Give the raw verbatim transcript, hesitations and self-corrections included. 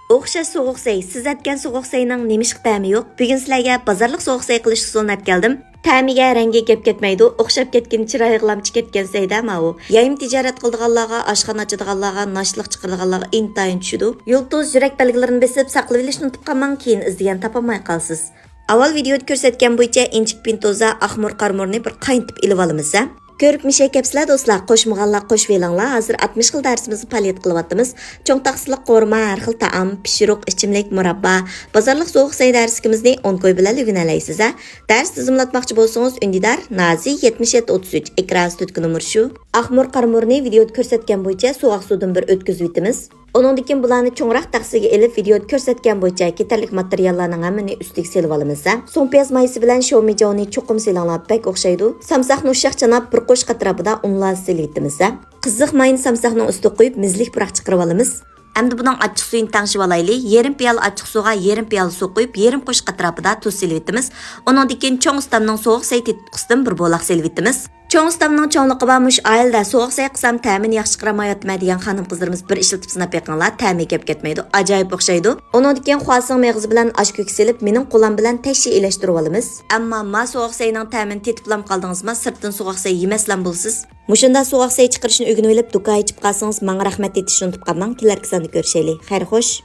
ئوخشاش سوغۇق سەي، سىز ئەتكەن سوغۇق سەينىڭ نېمىشقا تەمى يوق؟ بۈگۈن سىلەرگە بازارلىق سوغۇق سەي قىلىش ئۇسۇلىنى ئەپ كەلدىم. تەمىگە، رەڭگىگە گەپ كەتمەيدۇ، ئوخشاپ كەتكىنى چىرايىغىلامچە كەتكەن سەيدە ماۋۇ. يايما تىجارەت قىلىدىغانلارغا، ئاشخانا ئاچىدىغانلارغا، ناشتىلىق چىقىرىدىغانلارغا ئىنتايىن چۈشىدۇ. يۇلتۇز، يۈرەك بەلگىلىرىنى بېسىپ ساقلىۋېلىشنى ئۇنتۇپ قالماڭ، كېيىن ئىزدىگەن تاپالماي قالىسىز. ئاۋۋال ۋىدېيودا كۆرسەتكەن بويىچە ئىنچىكە پىنتوزا، ئاخمۇر قارىمۇرنى بىر قاينىتىپ ئېلىۋالىمىز ھە. كۆرۈپ مۇشەككەپسىلەر دوستلار، قوشمىغانلار قوشۇۋېلىڭلار. ھازىر ئاتمىش خىل دەرسىمىزنى پائالىيەت قىلىۋاتىمىز. چوڭ تاخسىلىق قورۇما، ھەر خىل تائام، پىشۇرۇق، ئىچىملىك، مۇراببا، بازارلىق سوغۇق سەي دەرسلىكىمىزنى ئون كوي بىلەن ئۆگىنەلەيسىز ھە. دەرس تىزىملاتماقچى بولسىڭىز، ئۈندىدار، نازى يەتمىش يەتتە ئوتتۇز ئۈچ، ئېكران ئۈستىدىكى نومۇر شۇ. ئاخمۇر قارىمۇرنى ۋىدېيودا كۆرسەتكەن بويىچە سوغۇق سۇدىن بىر ئۆتكۈزۈۋېتىمىز. ئۇنىڭدىن كېيىن بۇلارنى چوڭراق تەخسىگە ئېلىپ، ۋىدېيودا كۆرسەتكەن بويىچە كېتەرلىك ماتېرىياللارنىڭ ھەممىنى ئۈستىگە سېلىۋالىمىز ھە. سوڭ پىياز مايسى بىلەن شومىجاۋنى چوقۇم سېلىڭلار، بەك ئوخشايدۇ. سامساقنى ئۇششاق چاناپ، بىر قوشۇق ئەتراپىدا ئۇن لازا سېلىۋېتىمىز ھە. قىزىق ماينى سامساقنىڭ ئۈستىگە قۇيۇپ، مىزلىك پۇراق چىقىرىۋالىمىز. ئەمدى بۇنىڭ ئاچچىق سۈيىنى تەڭشىۋالايلى. يېرىم پىيالە ئاچچىق سۇغا يېرىم پىيالە سۇ قۇيۇپ، يېرىم قوشۇق ئەتراپىدا تۇز سېلىۋېتىمىز. ئۇنىڭدىن كېيىن چوڭ ئۇستامنىڭ سوغۇق سەي تېتىتقۇسىدىن بىر بولاق سېلىۋېتىمىز. چوڭ ئۇستامنىڭ چوڭلۇقى بار مۇشۇ ئائىلىدە سوغۇق سەي قىلسام تەمىنى ياخشى چىقىرالمايۋاتىمەن دېگەن خانىم-قىزلىرىمىز بىر ئىشلىتىپ سىناپ بېقىڭلار، تەمى كەپ كەتمەيدۇ، ئاجايىپ ئوخشايدۇ. ئۇنىڭدىن كېيىن خۇاسىڭ مېغىزى بىلەن ئاش كۆكى سېلىپ، مېنىڭ قولام بىلەن تەششى ئىلەشتۈرۈۋالىمىز. ئەمما ما سوغۇق سەينىڭ تەمىنى تېتىپلام قالدىڭىزما، سىرتتىن سوغۇق سەي يېمەسلام بولىسىز. مۇشۇنداق سوغۇق سەي چىقىرىشنى ئۆگىنىۋېلىپ، دۇكان ئېچىپ قالسىڭىز، ماڭا رەھمەت ئېيتىشنى ئۇنتۇپ قالماڭ. كېلەركى ساندا كۆرۈشەيلى. خەير خوش.